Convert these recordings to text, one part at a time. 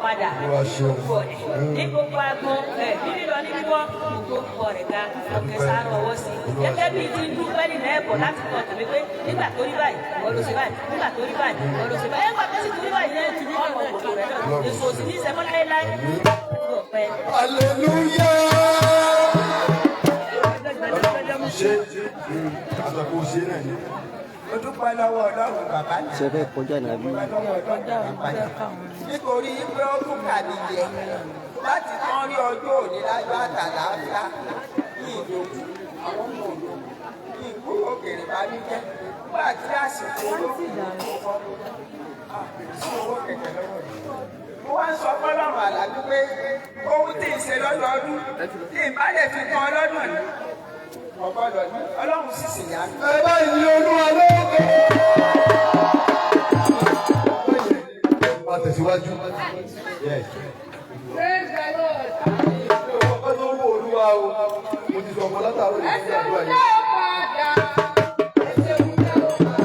Padà. Olúwa ṣeun. Ní gbogbo agbọn ẹ ní lílọ ní bíbọ̀, gbogbo orúkọ rẹ̀ ga ọkẹ sáré ọwọ́ sí i gẹ́gẹ́ bíi ti ń dúpẹ́ nínú ẹ̀bọ̀ láti kọ́ tèmi pé nígbà tó rí báyìí, ìwọ ló ṣe báyìí, nígbà tó rí báyìí, ìwọ ló ṣe báyìí, ẹgbà tó sì tó rí báyìí yẹn, ọmọ òkòtò rẹ̀ náà èso òsì ní ìṣẹ́mọ́ láéláé ọpẹ́. Hallelujah. Ṣé àtàkùn ṣe náà ni? Mo dúpẹ́ lọ́wọ́ Ọlọ́run bàbá náà. Ṣe fẹ́ kọjá nàbí? Dúpẹ́ lọ́wọ́ Ọlọ́run bàbá náà. Nítorí pé ó tún kàmí yẹ láti tán rí ọjọ́ òní láyọ̀ àtàlàáfíà ní ìdòkú àwọn ọmọ òdòkú ní ìgboro òkèrè bá ní jẹ́ nígbà tí àsìkò olókùn tó kọ́ sí owó kẹ̀kẹ́ lọ́wọ́ rẹ̀. Mo wá ń sọ fọlọ́run Àlàbí pé ohun tí ń ṣe lọ́dọọdún tí ì bá lè fi kan ọlọ́dún yìí ọ̀gbọ́dọ̀ ní Ọlọ́run sì ṣèyá mi. Ẹ bá yin Olúwa lógo. Máa tẹ̀síwájú. Yes. Praise the Lord. Ọpẹ́ tó wù Olúwa o. Mo ti sọ ọmọ látàárọ̀ yìí sí Ẹsẹ̀ àdúrà ń yìí. dá ọ padà. Ẹsẹ̀ ń dá ọ padà.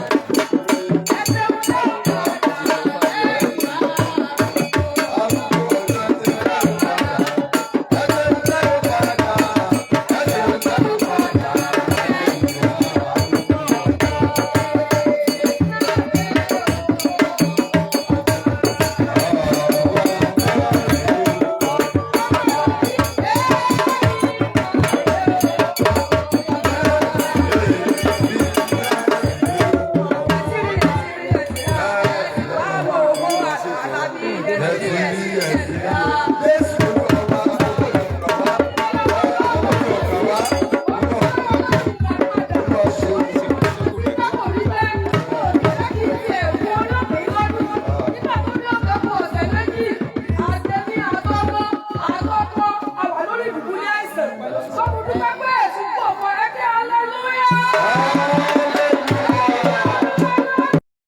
Ẹsẹ̀ ń dá ọ padà. Ẹ̀yìn Arúgbó ọjọ́ ti rẹ̀ ó padà. Ẹsẹ̀ ń tẹ́ ó padà. Ẹsẹ̀ ń tẹ́ ó padà. Báwo owó Àlàbí ilé Ẹ ti rí ẹ.